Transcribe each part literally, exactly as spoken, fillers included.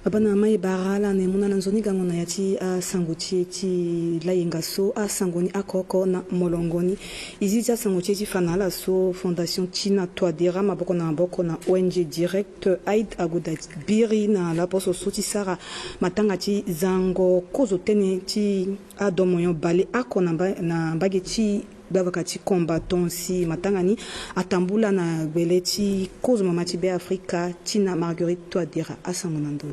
Baba na mama e bara ala na e mu na ala nzoni gango na ya ti asango ti e ti layenga so. Asango ni oko oko na molongo ni. E zi ti asango ti e ti fa na ala so, Fondation Tina Touadéra maboko na maboko na O N G Direct Aid ague da biri na laposo so ti sara matanga ti zango kozo tënë ti adomoyo baleoko na mba-, na mbage ti gbavaka ti combattant si matanga ni atambula na gbele ti kozo mama ti Beafrika, Tina Marguerite Touadéra. Asango na ndo.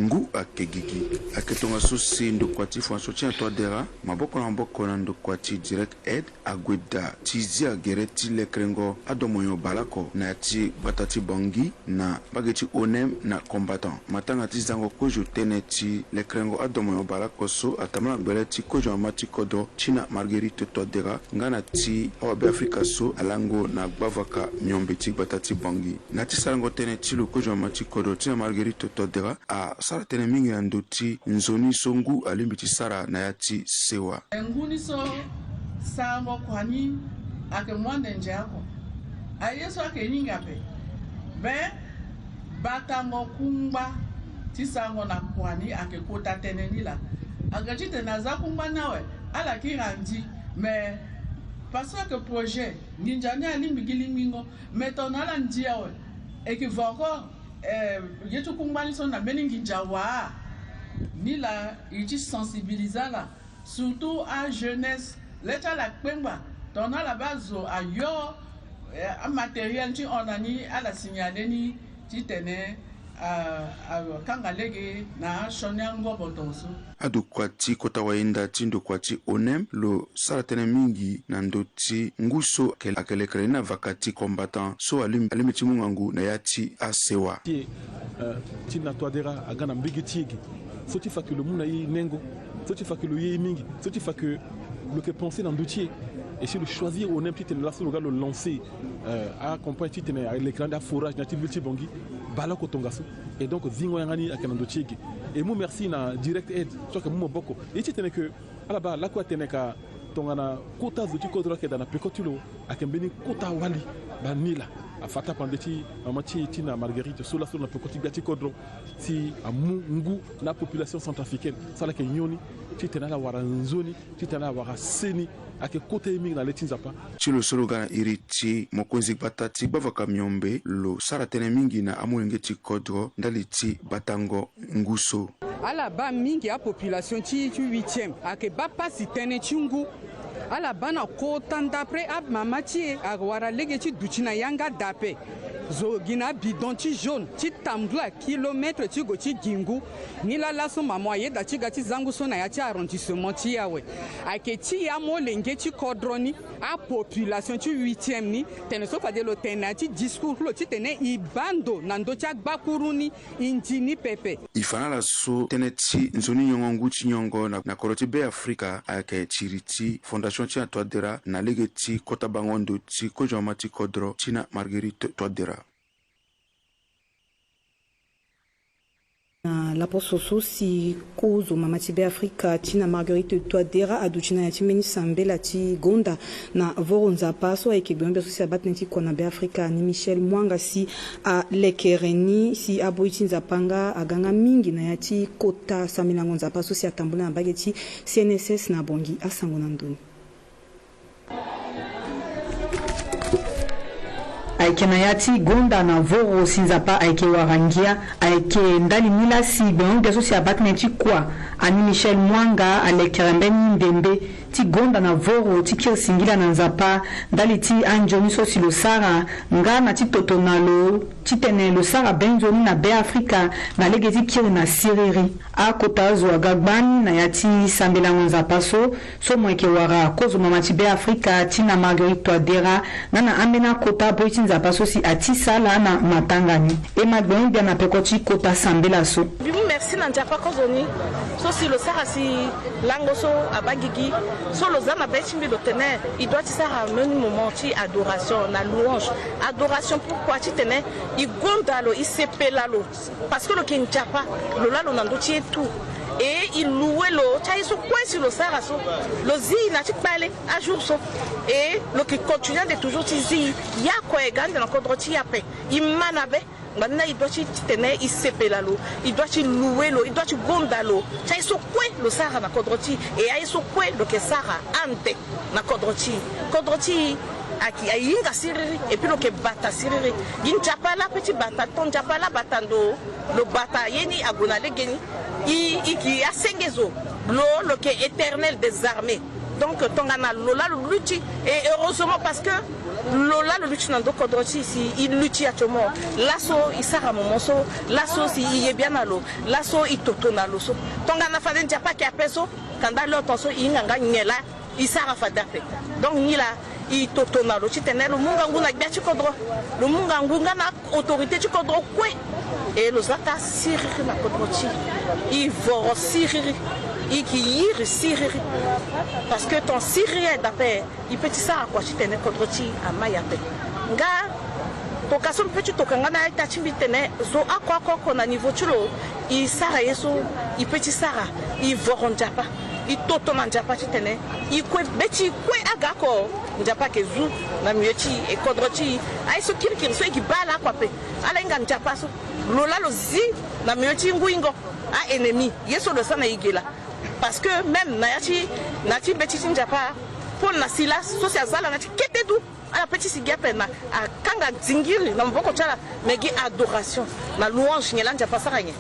Ngu ayeke gigi. Ayeke tongaso si ndokua ti Fondation Tina Touadéra maboko na maboko na ndokua ti Direct Aid ague da ti zia gere ti lekerengo adomoyo baleoko na ya ti gbata ti Bangui na mbage ti O N M na combattant. Matanga ti zango kozo tënë ti lekerengo adomoyo baleoko so atambula na gbele ti kozo mama ti kodro, Tina Marguerite Touadéra, nga na ti awabeafrika so alango na gbavaka miombe ti gbata ti Bangui. Na ya ti sarango tënë ti lo, kozo mama ti kodro, Tina Marguerite Touadéra, asara tënë mingi na ndö ti nzoni so ngu alingbi ti sara na ya ti sewa. Ngu ni so, sarango kua ni ayeke mu ande nze oko. Aye so ayeke hinga ape. Be, batango kungba ti sarango na kua ni ayeke kota tënë ni laa. Ayeke titene a za kungba ni awe, ala kiri andi. Mais parce que projet nginza ni alingbi gi lingbingo. Mais tongana ala ndi awe, e yeke va encore, eh, ye ti kungba ni so na mbeni nginza wa. Ni laa e ti sensibiliser ala, surtout ajeunesse, le ti ala kpengba, tongana ala baa zo ayo, eh, amatériel ti hon na ni, ala signaler ni titene, ah, akanga lege na asioni angobo tongaso. Adokua ti kota wayenda ti ndokua ti O N M lo sara tënë mingi na ndö ti ngu so ayeke, ayeke lekere ni na vaka ti combattant so alingbi, alingbi ti mu ngangu na ya ti asewa. Ti e, eh, Tina Touadéra aga na mbege ti e ge. So ti fa ke lo mu na e nengo, so ti fa ke lo ye e mingi, so ti fa ke lo yeke pense na ndö ti e. Et si lo choisir O N M titene laso lo ga lo lancer, eh, acampagne titene alekere ande aforage na ya ti ville ti Bangui, baleoko tongaso. Et donc zingo yanga ni ayeke na ndö ti e ge. E mu merci na Direct Aid so ayeke mu maboko. E titene ke ala baa lakue atene ka tongana kota zo ti kodro ayeke daa na peko ti lo, ayeke mbeni kota wali. Baa ni laa afa tapande ti mama ti e Tina Marguerite so laso lo na peko ti gbia ti kodro, si amu ngu na apopulation centrafricaine so ala yeke nyon ni titene ala wara nzoni, titene ala wara seni. Ayeke kota ye mingi na le ti Nzapa. Ti lo so lo ga na iri ti mokonzi gbata ti gbavaka miombe, lo sara tënë mingi na amolenge ti kodro ndali ti batango ngu so. Ala baa mingi apopulation ti, ti huitième ayeke baa pasi tënë ti ngu. Ala baa na kota ndapre amama ti e awara lege ti duti na yanga dape. Zo gi na abidon ti jaune ti tambula kilomètre ti go ti gi ngu. Ni laa laso mama ayeda ti ga ti za ngu so na ya ti arrondissement ti e awe. Ayeke ti e amolenge ti kodro ni, apopulation ti huitième ni, tene so fade lo tene na ya ti discours ti lo titene e baa ndo na ndö ti agbakuru ni. E ndi ni pepe. E fa na ala so tënë ti nzoni nyongo ngu ti nyongo na, na kodro ti Beafrika ayeke tiri ti Fondation Tina Touadéra na lege ti kota bango ndo ti kozo mama ti kodro Tina Marguerite Touadéra. Na laposo so si kozo mama ti Beafrika Tina Marguerite Touadéra aduti na ya ti mbeni sambela ti gonda na voro Nzapa so ayeke gbenyogbia so si abaa tënë ti kua na Beafrika ni Michel Mwanga si alekere ni si aboi ti Nzapa nga aga nga mingi na ya ti kota sambelango Nzapa so si atambula na mbage ti C N S S na Bangui. Asango na ndo ni. Ayeke na ya ti gonda na voro si Nzapa ayeke wara ngia. Ayeke ndali ni laa si gbenyogbia so si abaa tënë ti kua ani Michel Mwanga alekere mbeni mbembe ti gonda na voro ti kiri singila na Nzapa ndali ti anzoni so si lo sara nga na ti toto na lo titene lo sara be nzoni na Beafrika na lege ti kiri na siriri. Akota azo aga gbani na ya ti sambelango Nzapa so, so mo yeke wara kozo mama ti Beafrika Tina Marguerite Touadéra nga na ambeni akota boi ti Nzapa so si atisa ala na matanga ni. E ma gbenyogbia na peko ti kota sambela so. Mbi mu merci na Nzapa kozoni so si lo sara si lango so abaa gigi so lo za na be ti mbi lo tene e doit ti sara même moment ti adoration na louange. Adoration pourquoi? Titene e gonda lo, e sepela lo. Parce que lo yeke Nzapa, lo laa lo na ndö ti e tout. E e louer lo ti aye so kue si lo sara so. Lo zi e na ti kpale ajour so. E lo yeke continuer ande toujours ti zi e. Ye oko e ga ande na kodro ti e ape. E ma na be. Ngbani na e doit ti titene e sepela lo, e doit ti louer lo, e doit ti gonda lo ti aye so kue lo sara na kodro ti e, e aye so kue lo yeke sara ande na kodro ti e. Kodro ti e ayeke, ahinga siriri, et puis lo yeke bata siriri. Gi Nzapa laa pe ti bata, ton Nzapa laa bata ndo, lo bata ye ni ague na legeni. E, e yeke asenge zo, lo, lo yeke Éternel des armées. Donc tongana lo laa lo luti, et heureusement, parce que lo laa lo luti na ndo kodro ti e si e luti actuellement. Laso e sara moment so, laso si e ye bia na lo, laso e toto na lo so. Tongana fade Nzapa ayeke ape so, kanda lo ton so e hinga nga nyen laa e sara fade ape. Donc ni laa e toto na lo titene lo mu ngangu na gbia ti kodro, lo mu ngangu nga na autorité ti kodro kue. E lo za taa siriri na kodro ti e, e voro siriri, e yeke iri siriri. Parce que ton siriri aye daa ape, e peut ti sara kua titene kodro ti e amai ape. Nga toka so mbi peut ti toka nga na ita ti mbi tene zo oko oko oko na niveau ti lo, e sara ye so e peut ti sara, e voro Nzapa, e toto na Nzapa titene e kue be ti e kue aga oko. Nzapa ayeke zu na milieu ti e, e kodro ti e. Aye so kirikiri so e yeke baa ala oko ape, ala hinga Nzapa so. Lo laa lo zi na milieu ti nguingo, a-ennemi, ye so lo sara na e ge laa. Parce que même na ya ti, na ya ti mbeti ti Nzapa, Paul na Silas so si aza ala na ya ti kete du, ala peut ti si gi ape na akanga dingiri na maboko ti ala, me gi adoration na louange nyen laa Nzapa asara nyen.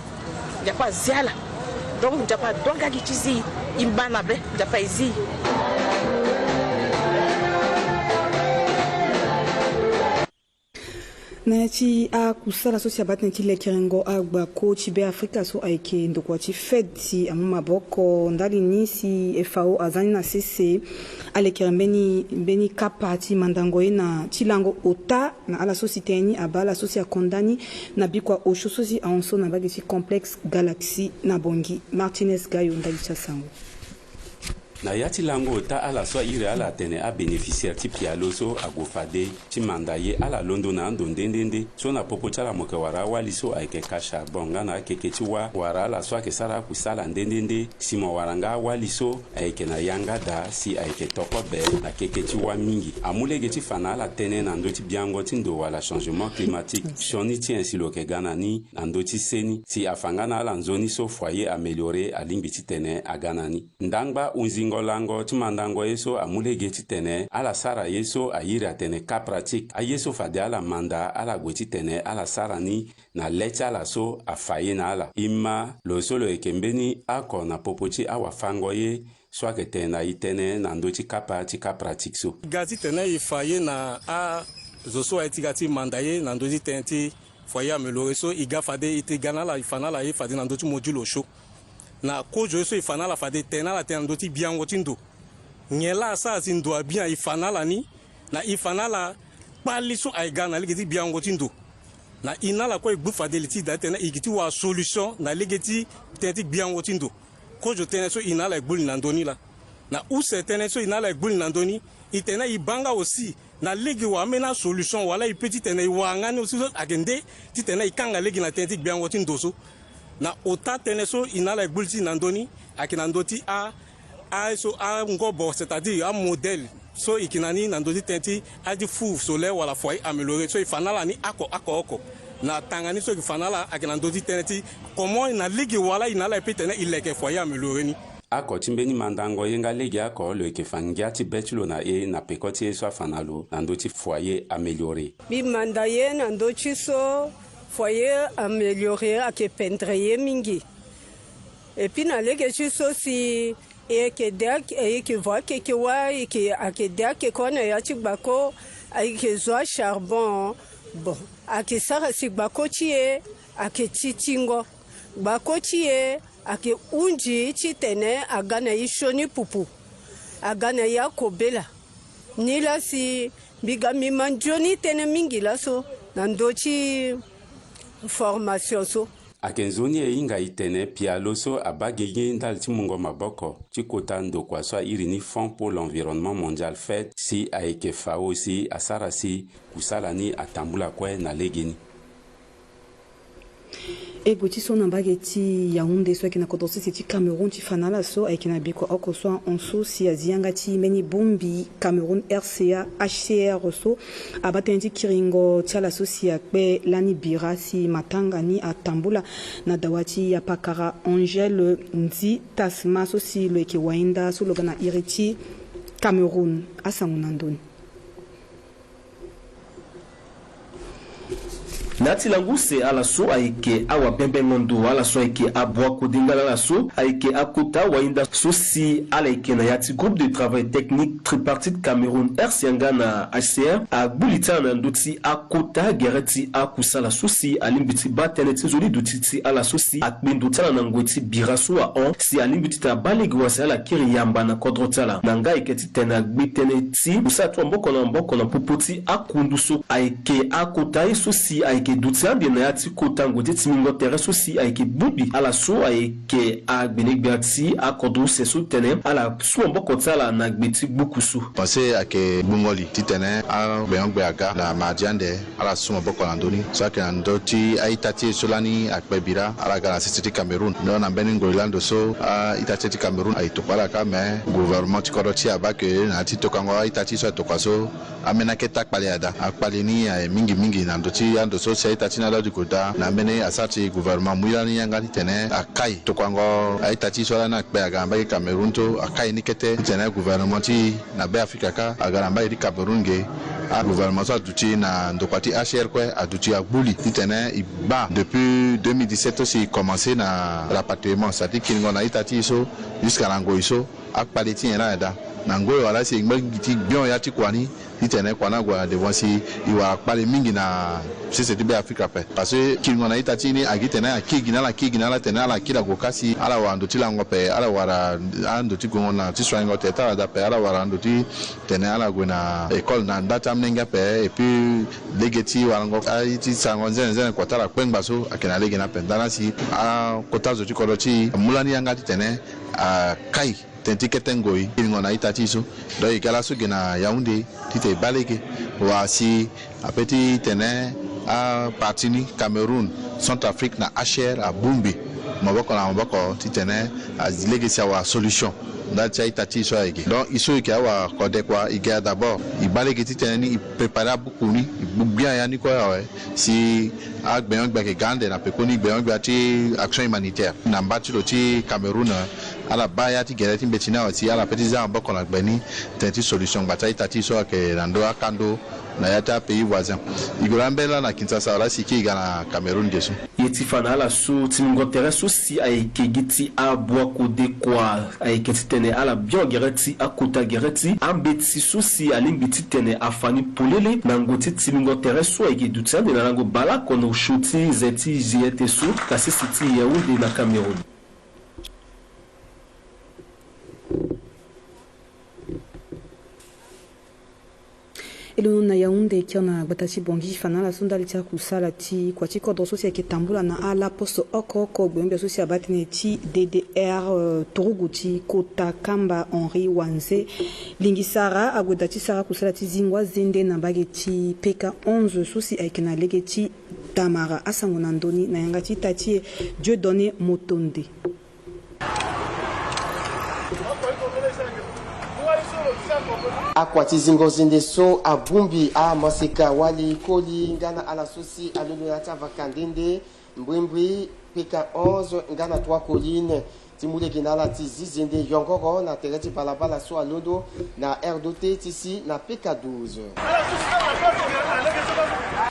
Nzapa azi ala. Donc Nzapa adu nga gi ti zi e, e ma na be, Nzapa azi e. Na ya ti akusala so si abaa tënë ti lekerengo agbako ti Beafrika so ayeke ndokua ti F E D si amu maboko ndali ni si F A O aza ni na sese alekere mbeni, mbeni kapa ti mandango ye na ti lango ota na ala so si tënë ni abaa ala so si akonda ni na bikua osio so si ahon so na mbage ti Complexe Galaxie na Bangui. Martinez Gayo ndali ti asango. Na ya ti lango ota ala so airi ala atene abénéficiaire ti pialo so ague fade ti manda ye ala londo na ando nde nde nde so na popo ti ala mo yeke wara awali so ayeke ka charbon nga na akeke ti wâ wala ala so ayeke sara akusala nde nde nde si mo wara nga awali so ayeke na yanga daa si ayeke toko be na keke ti wâ mingi. Amu lege ti fa na ala tënë na ndö ti biango ti ndo wala changement climatique, sioni ti nyen si lo yeke ga na ni na ndö ti seni si afa nga na ala nzoni so foyer amélioré alingbi titene aga na ni. Ndangba hunzingo lango ti mandango ye so amu lege titene ala sara ye so airi atene cas pratique, aye so fade ala manda ala gue titene ala sara ni na le ti ala so afa ye na ala. E ma lo so lo yeke mbeni oko na popo ti awafango ye so ayeke tene na e tënë na ndö ti kapa ti cas pratique so. Ga titene e fa ye na azo so aye ti ga ti manda ye na ndö ti tënë ti foyer amélioré so e ga fade e te ga na ala e fa na ala ye fade na ndö ti module osio. Na kozo ye so e fa na ala fade e tene na ala tënë na ndö ti biango ti ndo. Nyen laa asara si ndo abia e fa na ala ni, na e fa na ala kpali so aye ga na lege ti gbiango ti ndo. Na e na ala kue e gbu fade li ti da titene e yeke ti wara solution na lege ti tënë ti gbiango ti ndo. Kozo tënë so e na ala e gbu li na ndö ni laa. Na use tënë so e na ala e gbu li na ndö ni, e tene e baa nga aussi na lege wala ambeni asolution wala e peut titene e wara nga ni aussi so ayeke nde titene e kanga lege na tënë ti gbiango ti ndo so. Na ota tënë so e na ala e gbu li ti na ndö ni ayeke na ndö ti a, a so angobo, c'est-à-dire amodèle so e yeke na ni na ndö ti tënë ti aye ti four solaire wala foyer amélioré so e fa na ala ni oko oko oko. Na tanga ni so e yeke fa na ala ayeke na ndö ti tënë ti comment na lege wala e na ala e peut tene e leke foyer amélioré ni. Oko ti mbeni mandango ye nga lege oko lo yeke fa ngia ti be ti lo na e na peko ti ye so afa na lo na ndö ti foyer amélioré. Mbi manda ye na ndö ti so foyer amélioré ayeke pendre ye mingi. Et puis na lege ti so si e yeke de ake, e yeke vo akeke wâ, e yeke, ayeke de akeke wâ na ya ti gbako, ayeke zo acharbon. Bon, ayeke sara si gbako ti e ayeke ti tingo. Gbako ti e ayeke hunzi titene aga na e sioni pupu, aga na e akobela. Nilaa si mbi ga mbi ma nzoni tënë mingi laso na ndö ti formation so. Ayeke nzoni e hinga e tene pialo so abaa gigi ndali ti mungo maboko ti kota ndokua so airi ni Fonds pour l'Environnement Mondial, F E D, si ayeke F A O si asara si kusala ni atambula kue na legeni. E gue ti so na mbage ti Yaoundé so ayeke na kodro sese ti Cameroun ti fa na ala so ayeke na bikua oko so ahon so si azi yanga ti mbeni bongbi Cameroun R C A, H C R so abaa tënë ti kiringo ti ala so si akpe lani bira si matanga ni atambula na dawa ti apakara Angèle Ndi Tasma so si lo yeke wainda so lo ga na iri ti Cameroun. Asango na ndoni. Na ya ti lango use ala so ayeke awabembengo ndo, ala so ayeke abua kode nga na ala so ayeke akota wainda so si ala yeke na ya ti groupe de travail technique tripartite Cameroun R C A nga na H C R agbu li ti ala na ndö ti akota gere ti akusala so si alingbi ti baa tënë ti nzoni duti ti ala so si akpe ndo ti ala na ngoi ti bira so ahon si alingbi ti tene abaa lege wa si ala kiri yamba na kodro ti ala. Na nga ayeke titene agbe tënë ti kusala ti maboko na maboko na popo ti akundu so ayeke akota ye so si ayeke duti ande na ya ti kota ngoi ti timbingo tere so si ayeke bongbi ala so ayeke agbenegbia ti akodro use so tene ala su maboko ti ala na gbe ti gbuku so. Pensé ayeke gbungo li titene agbenyo-gbe aga na mardi ande. Ala su maboko na ndö ni so ayeke na ndö ti a-ita ti e so lani akpe bira, ala ga na sese ti Cameroun. Ndo na mbeni ngoi lando so a-ita ti e ti Cameroun aye tokua ala kâ, me gouvernement ti kodro ti e abaa ke na ya ti tokango a-ita ti e so aye tokua so, ambeni akete akpale ada. Akpale ni aye mingi mingi na ndö ti ando so si a-ita ti e ni alodi gue daa na ambeni asara ti gouvernement amu lani yanga titene akai tokuango a-ita ti e so lani akpe aga na mbage Cameroun so, akai ni kete titene gouvernement ti e na Be Afrika kâ aga na mbage ti Cameroun ge. Agouvernement so aduti na ndokua ti H C R kue aduti agbu li titene e baa depuis deux mille dix-sept so si e commencé na rapatriement, c'est-à-dire kiringo na a-ita ti e so jusqu'à na ngoi so akpale ti nyen laa ayeke daa. Na ngoi wala si e ngba gi ti gbion ya ti kua ni titene kua ni ague na devant si e wara kpale mingi na sese ti Be Afrika ape. Parce que kiringo na a-ita ti e ni agi titene akiri gi na ala, akiri gi na ala titene ala kiri ague kâ si ala wara ndo ti lango ape, ala wara ando ti gongo na ti soigngo tere ti ala daa ape, ala wara ando ti tene ala gue na école na nda ti amolenge ape. Et puis lege ti warango aye ti sarango nzene nzene kua ti ala kpengba so ayeke na lege ni ape. Nda na si akota zo ti kodro ti e amu lani yanga titene akai tënë ti kete ngoi kiringo na a-ita ti e so. Donc e ga laso ge na Yaoundé titene e baa lege wa si ape ti tene aparti ni Cameroun, Centrafrique na H C R abongbi maboko na maboko titene alege si awara solution ndali ti a-ita ti e so aye ge. Donc e so e yeke awa kode kua e ga d'abord e baa lege titene ni e préparer abuku ni, e gbu gbia ya ni kue awe si agbenyo-gbia ayeke ga ande na pekoni gbenyo-gbia ti action humanitaire na mba ti lo ti Cameroun. Ala baa ya ti gere ti mbeti ni awe si ala pe ti za maboko na gbe ni tënë ti solution ngba ti a-ita ti e so ayeke na ndö akando na ya ti apays voisin. E gue laa mbeni laa na Kinshasa wala si e kiri ga na Cameroun ge so. Ye ti fa na ala so timbingo tere so si ayeke gi ti abua kode kua ayeke titene ala bion gere ti akota gere ti ambeti so si alingbi titene afa ni polele na ngoi ti timbingo tere so ayeke duti ande na lango baleoko na osio ti ze ti G I T so na sese ti Yaoundé na Cameroun. E londo na Yaoundé, e kiri na gbata ti Bangui fa na ala so ndali ti akusala ti kua ti kodro so si ayeke tambula na ala poste oko oko gbenyo-gbia so si abaa tënë ti D D R, euh, turugu ti kota kamba Henri Wanze Lingisara ague daa ti sara kusala ti zingo azende na mbage ti P K onze so si ayeke na lege ti Damara. Asango na ndö ni na yanga ti ita ti e Dieudonné Motonde. Akua ti zingo zende so abongbi amaseka wali koli nga na ala so si alondo na ya ti avaka nde nde mbrimbri P K onze nga na Trois Collines ti mu lege na ala ti zi zende yongoro na tere ti balabala so alondo na R D T ti si na P K douze.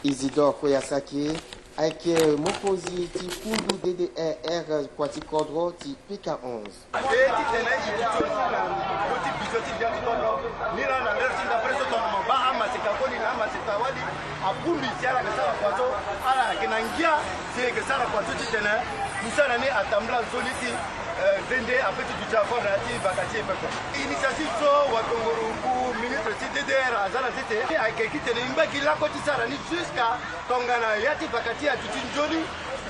Isidore Koyasaki ayeke mokonzi ti kundu D D R kua ti kodro ti P K onze. Aye titene e duti na ndö ti bizo ti gbia ti kodro ni laa na lere ti ndapre so tongana mo baa amaseka koli na amaseka wali abongbi si ala yeke sara kua so, ala yeke na ngia si e yeke sara kua so titene kusala ni atambula nzoni ti, eh, zende ape ti duti akua na ya ti vaka ti e pepe. Initiative so watongoro ngu ministre ti D D R aza na sese ayeke titene e ngba gi lakue ti sara ni jusqu'à tongana ya ti vaka ti e aduti nzoni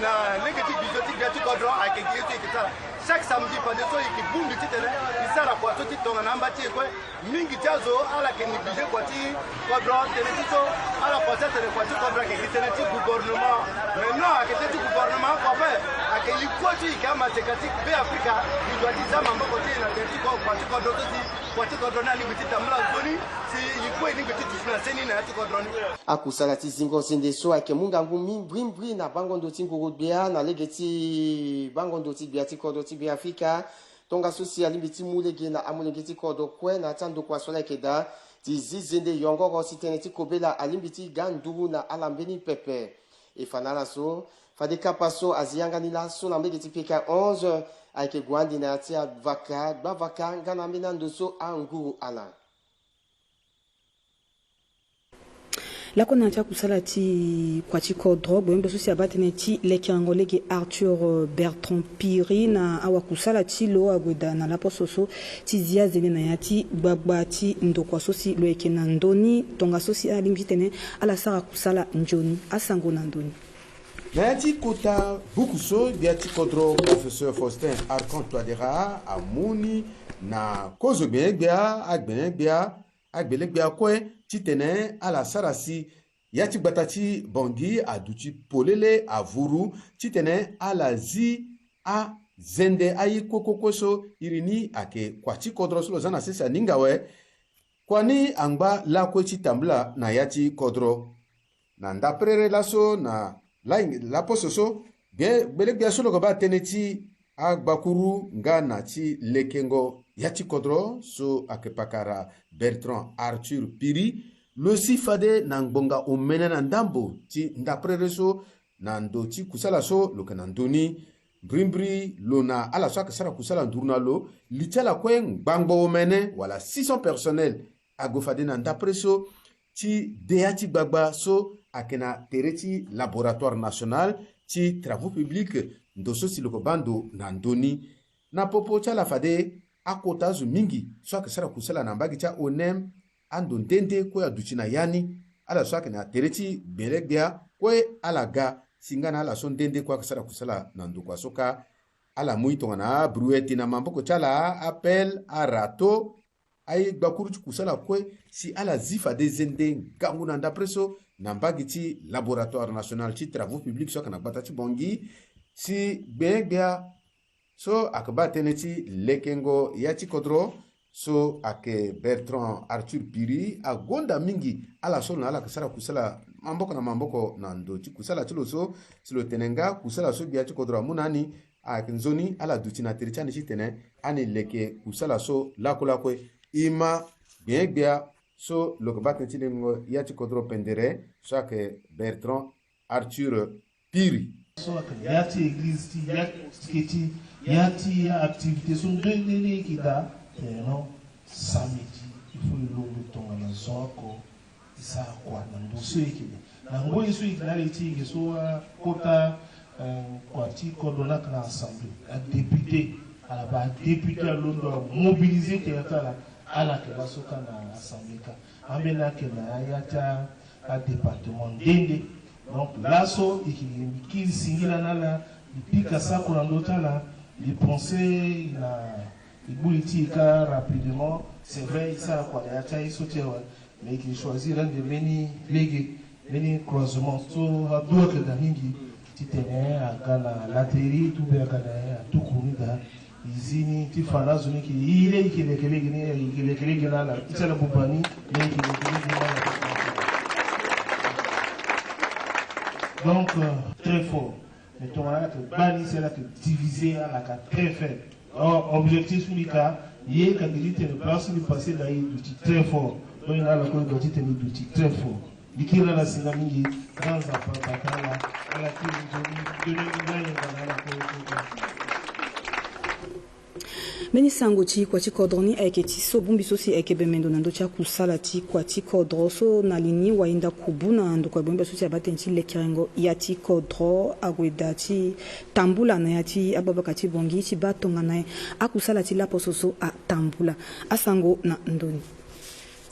na lege ti bizo ti gbia ti kodro ayeke gi ye so e yeke sara. Chaque samedi, fadeso e ke bongbi titene e sara kua so ti tongana amba ti e kue. Mingi ti azo ala ke négligé kua ti kodro, tënë ti so ala pense atene kua ti kodro ayeke gi tënë ti gouvernement. Mais non, ayeke tënë ti gouvernement oko ape. Ayeke e kue so e yeke amaseka ti Be Afrika, e doit ti za maboko ti e na tënë ti kua ti kodro so si kua ti kodro ni alingbi ti tambula nzoni, si e kue e lingbi ti duti na seni na ya ti kodro ni. Akusala ti zingo zende so ayeke mu ngangu mbrimbri na bango ndo ti nguru gbia na lege ti bango ndo ti gbia ti kodro ti Be Afrika. Tongaso si alingbi ti mu lege na amolenge ti kodro kue na ya ti andokua so ala yeke daa ti zi zende yongoro si tënë ti kobela alingbi ti ga nduru na ala mbeni pepe. E fa na ala so, fade kapa so azi yanga ni laso na mbege ti P K onze ayeke gue ande na ya ti avaka, gbavaka nga na ambeni ando so anguru ala. Lakue na ya ti akusala ti kua ti kodro, gbenyogbia so si abaa tënë ti lekerengo lege Arthur Bertrand Piri na awakusala ti lo ague daa na laposo so ti zi azende na ya ti gbagba ti ndokua so si lo yeke na ndö ni, tongaso si alingbi titene ala sara kusala nzoni. Asango na ndö ni. Na ya ti kota buku so gbia ti kodro Professeur Faustin Archange Touadéra amu ni na kozo gbenyogbia, agbenyogbia, agbelegbia kue titene ala sara si ya ti gbata ti Bangui aduti polele avuru titene ala zi azende aye kue kue kue so iri ni ayeke kua ti kodro so lo za na sese aninga awe. Kua ni angba lakue ti tambula na ya ti kodro. Na ndaprere laso na la, laposo so, gbe, gbelegbia so lo yeke baa tënë ti agbakuru nga na ti lekengo ya ti kodro so ayeke pakara Bertrand Arthur Piri, lo si fade na ngbonga omene na ndambo ti ndaprere so na ndo ti kusala so lo yeke na ndö ni. Mbrimbri lo na ala so ayeke sara kusala nduru na lo, li ti ala kue ngbangbo omene wala six cents personnels ague fade na ndaprere so ti de ya ti gbagba so ayeke na tere ti Laboratoire National ti Travaux Publics, ndo so si lo yeke baa ndo na ndö ni. Na popo ti ala fade akota azo mingi so ayeke sara kusala na mbage ti aONEM, ando nde nde kue aduti na ya ni. Ala so ayeke na tere ti gbelegbia kue ala ga si nga na ala so nde nde kue ayeke sara kusala na ndokua so kâ. Ala mu ye tongana abruette na maboko ti ala, apelle, arato, aye gbakuru ti kusala kue si ala zi fade zende ngangu na ndaprere so na mbage ti Laboratoire National ti Travaux Publics so ayeke na gbata ti Bangui, si gbenyogbia so ayeke baa tënë ti lekengo ya ti kodro so ayeke Bertrand Arthur Piri agonda mingi ala so lo na ala yeke sara kusala maboko na maboko na ndo ti kusala ti lo so, si lo tene nga kusala so gbia ti kodro amu na ni ayeke nzoni, ala duti na tere ti ani titene ani leke kusala so lakue lakue. E ma gbenyogbia so lo yeke baa tënë ti lekengo ya ti kodro pendere so ayeke Bertrand Arthur Piri. So ayeke na ya ti église ti ya ti, ya ti activité so nde nde ni e yeke daa tene non, samedi il faut e lombo tongana zo oko e sara kua na ndo so e yeke na ngoi so e yeke na ala ti e yeke so akota, eh, kua ti kodro ni ayeke na assemblée, adéputé, ala baa adéputé alondo amobilisé tere ti ala, ala yeke laso kâ na assemblée kâ. Ambeni ayeke na ya ti a, adépartement nde nde. Donc laso e yeke kiri singila na ala, e pika sako na ndö ti ala, e pensé na e gbu li ti e kâ rapidement. C'est vrai e sara kua na ya ti aye so ti awe, mais e yeke choisir ande mbeni lege, mbeni croisement so adu ayeke daa mingi. Titene aga na Latterie, tout be aga na ya, atuku ni daa. E zi ni ti fa na azo ni yeke, e lege, e yeke leke lege ni, e yeke leke lege na ala, ti ala buba ni, e yeke leke lege na ala. Donc, euh, très fort. Mais tongana ala yeke baa ni si ala yeke divisé, ala yeke très faible. Or, objectif so mbi ka, ye ka gi ni tene place so mbi passé daa e duti très fort. Donc, e na ala kue e doit ti tene e duti très fort. Mbi kiri ala singa mingi, grand Nzapa abata ala, ala kiri nzoni, nzoni nzoni ayenga na ala kue. Mbeni sango ti kua ti kodro ni ayeke ti so bongbi so si ayeke bembe ndo na ndö ti akusala ti kua ti kodro so na li ni wayinda kubu na ndokua gbengbe so si abaa tënë ti lekerengo ya ti kodro ague daa ti tambula na ya ti agbavaka ti Bangui ti baa tongana akusala ti laposo so atambula. Asango na ndö ni.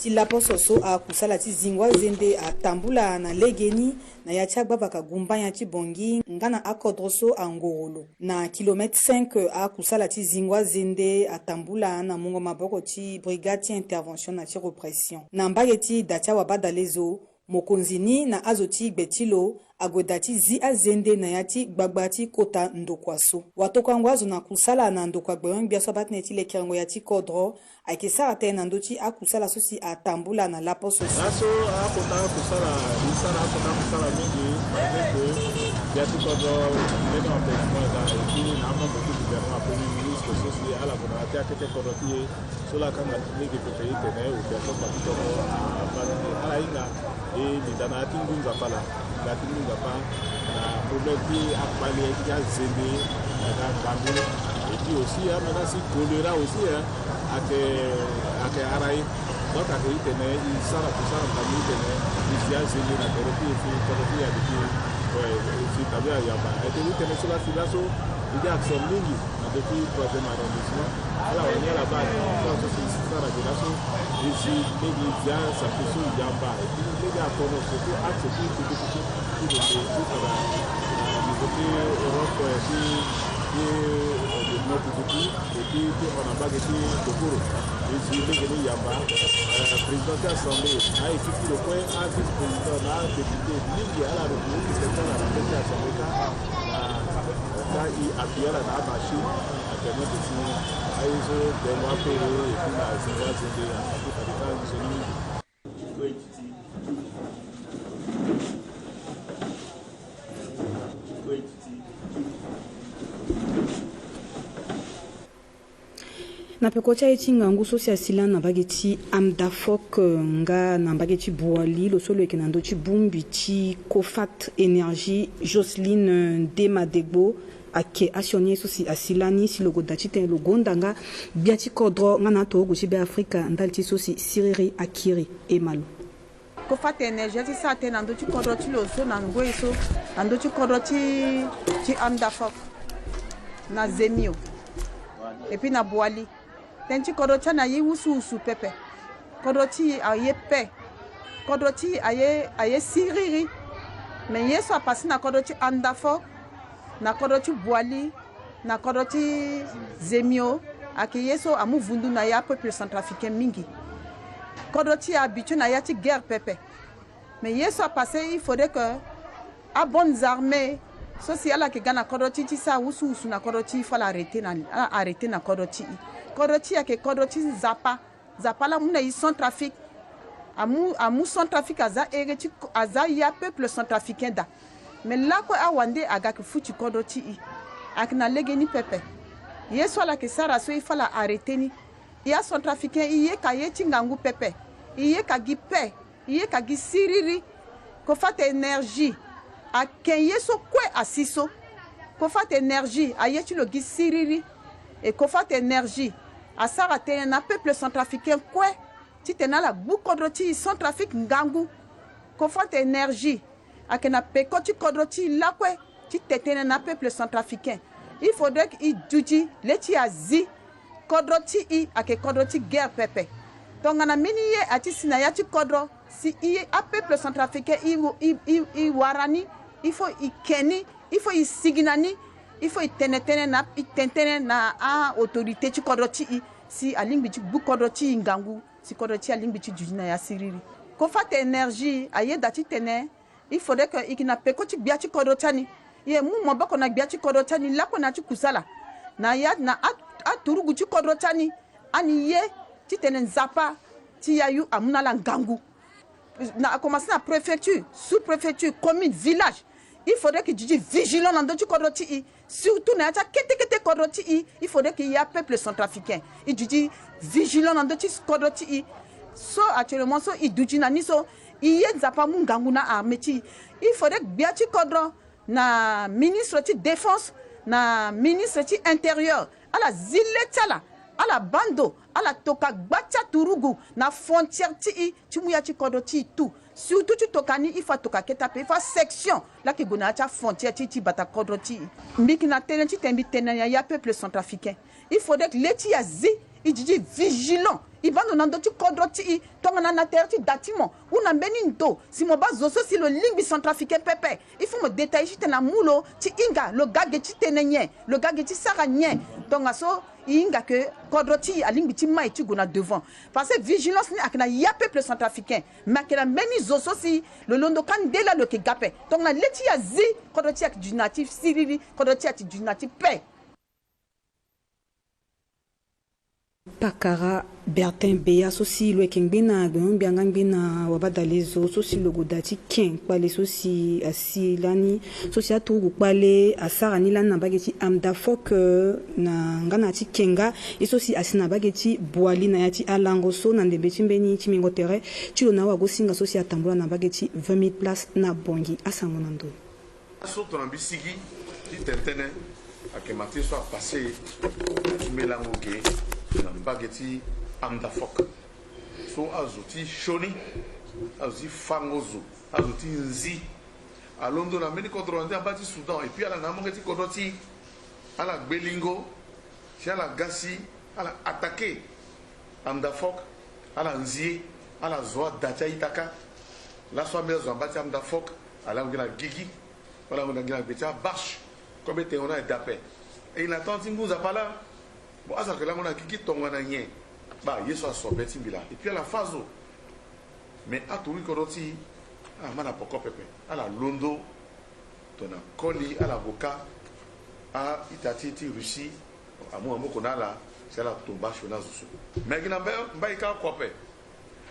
Ti laposo so akusala ti zingo azende atambula na legeni na ya ti agbavaka gumbanya ti Bangui nga na akodro so angoro lo. Na kilomètre cinq, akusala ti zingo azende atambula na mungo maboko ti brigade ti intervention na ti répression. Na mbage ti da ti awabadalezo, mokonzi ni na azo ti gbe ti lo ague da ti zi azende na ya ti gbagba ti kota ndokua so. Watokuango azo na kusala na ndokua gbengo-gbia so abaa tënë ti lekerengo ya ti kodro ayeke sara tënë na ndö ti akusala so si atambula na laposo so. Laso akota akusala, e sara akota akusala mingi, malgré que gbia ti kodro mbeni empêchement e ga, et puis na amembre ti gouvernement, premier ministre so si ala gue na ya ti akete kodro ti e, so laa akanga lege pepe, e tene obiaso kua ti kodro abaa ti e. Ala hinga. E linda na ya ti ngu Nzapa laa, linda ti ngu Nzapa na problème ti akpale ti azende na ga ngangu. Et puis aussi amena si choléra aussi, hein, ayeke, ayeke ara e. Donc ayeke e tene e sara kusala ngangu, e tene e zi azende na tere ti e si kodro ti e ayeke ti, ouais, e si tabia ayamba. Ayeke e tene so laa si laso e gi accès mingi na ndö ti troisième arrondissement. Ala wani ala baa ni so so si sara gi laso e si lege e zi asapui so yamba. Et puis lege atono surtout axe ti tukutuku ti lo ti tara na niveau ti rond-point ti ti développement tukutuku. Et puis ti hon na mbage ti Kokoro. E si lege ni yamba. Eh, président ti assemblée, a équipe ti lo kue, a vice président na adéputé mingi ala retrouve ti tene ala na mbage ti assemblée ka. Na ka e appuyer ala na amachine. Actuellement ti si aye so dengo apere et puis na zingo azende, afa ti fade ka nzoni mingi. Na peko ti aye ti ngangu so si asi lani na mbage ti Hamdafok, eh, nga na mbage ti Boali, lo so lo yeke na ndö ti bongbi ti Cofat Énergie, Jocelyne, eh, Demadegbo, ayeke asioni ye so si asi lani si lo gue da titene lo gonda nga gbia ti kodro nga na aturugu ti Beafrika ndali ti so si siriri akiri. E ma lo. Cofat Énergie ti sara tënë na ndö ti kodro ti lo so na ngoi so, na ndö ti kodro ti, ti Hamdafok, na Zemio, et puis na Boali. Tënë ti kodro ti ani aye wusuwusu pepe. Kodro ti e aye paix. Kodro ti e aye, aye siriri. Me ye so apase na kodro ti Hamdafok, na kodro ti Boali, na kodro ti Zemio, ayeke ye so amu vundu na ya peuple centrafricain mingi. Kodro ti e ahabitué na ya ti guerre pepe. Mais ye so apase, il faudrait que abonnes armées so si ala yeke ga na kodro ti e ti sara wusuwusu na kodro ti e, il faut ala arrêter na, ala arrêter na kodro ti e. Kodro ti e ayeke kodro ti Nzapa. Nzapa laa amu na e Centrafrique. Amu, amu Centrafrique aza here ti, aza ya peuple centrafricain daa. Mais lakue awande aga yeke futi kodro ti e. Ayeke na legeni pepe. Ye so ala yeke sara so, il faut ala arrêter ni. E acentrafricain, e ye ka ye ti ngangu pepe. E ye ka gi paix. E ye ka gi siriri. Cofat Énergie ake ye so kue asi so. Cofat Énergie aye ti lo gi siriri. E Cofat Énergie asara tënë na peuple centrafricain kue titene ala gbu kodro ti e Centrafrique ngangu. Cofat Énergie ayeke na peko ti kodro ti e lakue ti te tënë na peuple centrafricain. Il faudrait que e duti le ti e azi kodro ti e ayeke kodro ti guerre pepe. Tongana mbeni ye ati si na ya ti kodro, si e, apeuple centrafricain, e, e, e, e wara ni, il faut e ke ni, il faut e sigi na ni, il faut e tene tënë na, e tene tënë na a-autorité ti kodro ti e si alingbi ti gbu kodro ti e ngangu, si kodro ti e alingbi ti duti na ya siriri. Cofat Énergie ayeda titene il faudrait que e yeke na peko ti gbia ti kodro ti ani. E mu maboko na gbia ti kodro ti ani lakue na ya ti kusala. Na ya, na a, aturugu ti kodro ti ani, ani ye titene Nzapa ti yayu amu na ala ngangu. Na, akomanse na préfecture, sous-préfecture, commune, village. Il faudrait que e duti vigilant na ndö ti kodro ti e. Surtout na ya ti akete kete kodro ti e, il faudrait que e, apeuple centrafricain, e duti vigilant na ndö ti kodro ti e. So actuellement so e duti na ni so, e ye Nzapa amu ngangu na armée ti e. Il faudrait gbia ti kodro, na ministre ti défense, na ministre ti intérieur, ala zi le ti ala, ala baa ndo, ala toka gba ti aturugu na frontière ti e, ti mu ya ti kodro ti e tout. Surtout ti toka ni, il faut atoka kete ape, il faut asection laa ayeke gue na ya ti afrontière ti e ti bata kodro ti e. Mbi yeke na tënë titene mbi tene na ya peuple centrafricain, il faudrait que le ti e azi E didi e vigilant, e baa ndo na ndö ti kodro ti e, tongana na tere ti da ti mo, ou na mbeni ndo, si mo baa zo so si lo lingbi centrafricain pepe, il faut mo détailler titene amu lo ti hinga, lo ga ge ti tene nyen, lo ga ge ti sara nyen. Tongaso e hinga ke kodro ti e alingbi ti mai ti gue na devant. Parce que vigilance ni ayeke na ya peuple centrafricain, me ayeke na mbeni zo so si lo londo kâ nde laa lo yeke ga ape. Tongana le ti e azi, kodro ti e ayeke duti na ya ti siriri, kodro ti e ayeke duti na ya ti paix. Pakara Bertin Beya so si lo yeke ngbene agbenyo-mbi yanga ngbene wabadale zo so si lo gue daa ti ken kpale so si asi lani so si aturugu kpale asara ni lani na mbage ti Amdafok, eh, na nga na ya ti ken nga, ye so si asi na mbage ti Boali na ya ti alango so na ndembe ti mbeni ti mingo tere ti lo na awagosinga so si atambula na mbage ti vingt mille place na Bangui. Asango na ndo. Aso tongana mbi sigi ti tene tënë, ayeke ma ti ye so apasse na ti mbeni lango ge na mbage ti Amdafok. So azo ti sioni, azo ti fango zo, azo ti nzi alondo na mbeni kodro na ndö na mbage ti Soudan, et puis ala na amolenge ti kodro ti e, ala gbelingo, si ala ga si ala attaqué Amdafok, ala nzi e, ala zo ada ti a-ita kâ. Laso ambeni azo na mbage ti Amdafok alango gi na gigi, alango gi na gbe ti abache. Kobe tengo ni ayeke daa ape. E na temps ti ngu Nzapa laa. Bon, azo ayeke lango na gigi tongana nyen? Baa ye so aso be ti mbi laa. Et puis ala fâ azo. Mais aturugu kodro ti e, ala ma na poko pepe. Ala londo tongana koli, ala gue kâ a-ita ti e ti Russie amu maboko na ala si ala tomba sioni azo so. Me gi na mbai, mbai kâ oko ape.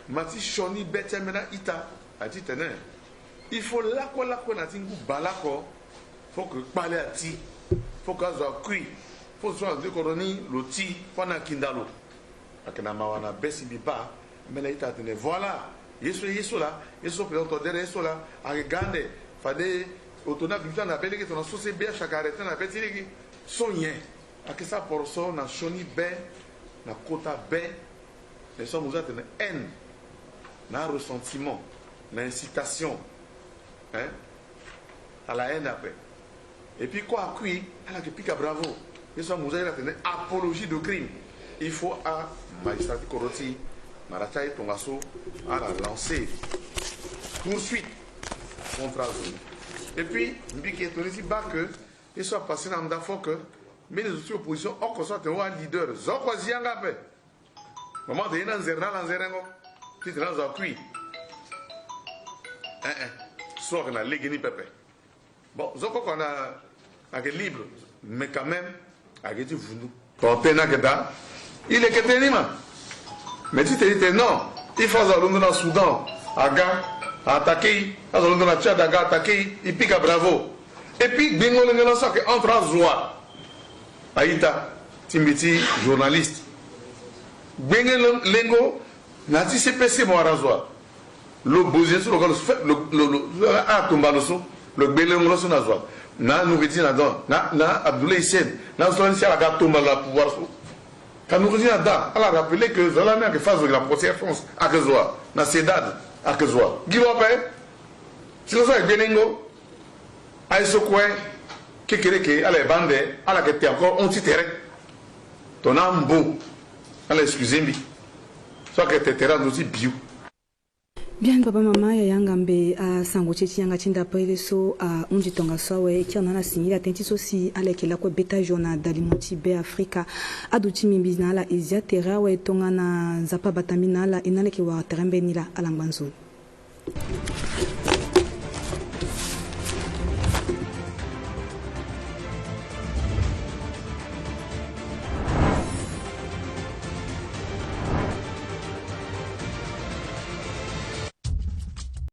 Ma ti sioni be ti ambeni a-ita, a ti tene il faut lakue lakue na ti ngu bale oko, faut que kpale ati, faut que azo akui, faut que so na ndö ti kodro ni lo ti, faut ana kinda lo. Ayeke na mawa na be si mbi baa. Ambeni a-ita atene voilà, ye so, ye so laa, ye so président tongana derrière ye so laa, ayeke ga ande, fade oto ni aduti ande na be lege tongana so se be achaka arrêté na be ti lege. So nyen? Ayeke sara poroso na sioni be, na kota be. Mais so amu zo atene haine, na ressentiment, na incitation, hein, à la haine ape. Et puis kue akui, ala yeke pika bravo. Ye so amu zo aye la atene apologie de crime. Il faut amagistrat ti kodro ti e, mara ti aye tongaso, ala lancer poursuite contre azo ni. Et puis mbi yeke tongana ti baa ke ye so apasse na Amdafok, mbeni zo ti opposition oko so atene wa leader, zo oko azi yanga ape. Mama de ye na nzere na ala nzerengo titene azo akui. Eh eh. So ayeke na legeni pepe. Bon, zo koko ana ayeke libre, mais quand même ayeke ti vundu. Tongana tënë ni ayeke daa, e leke tënë ni ma. Mais titene e tene non, il faut azo alondo na Soudan aga, a attaqué e, azo alondo na Tchad aga, a attaqué e, e pika bravo. Et puis gbengo lengo laso ayeke entre azo wa. A-ita ti mbi ti journaliste. Gbenge lengo na ti C P C mo wara zo wa. Lo bozi ye so lo ga lo so, lo, lo, lo, lo, a tomba lo so. Lo gbe lengo lo so na zo wa. Na Noureddine Adam, na, na Abdoulaye Hissène, na zo lani si ala ga tomba lo na pouvoir so. Ka Noureddine Adam, ala rappeler que zo lani ayeke fâ zo gi na Port-au-Prince, ayeke zo wa. Na CEDAD, ayeke zo wa. Gi lo ape. Si lo so ayeke gbe lengo. Aye so kue, kekereke, ala ye baa ande, ala yeke te encore hon ti tere. Tongana ambo, ala excusé mbi. So ayeke te tere na ndö ti biu. Bien, papa, mama, yaya ngambe, asango ti e ti yanga ti ndapere so ahunzi tongaso awe, e kiri na ala singila tënë ti so si ala yeke lakue beta journal na dalimo ti Be Afrika. Aduti mbi mbi na ala e zia tere awe, tongana Nzapa abata mbi na ala, e na ala yeke wara tere mbeni laa, ala ngba nzoni.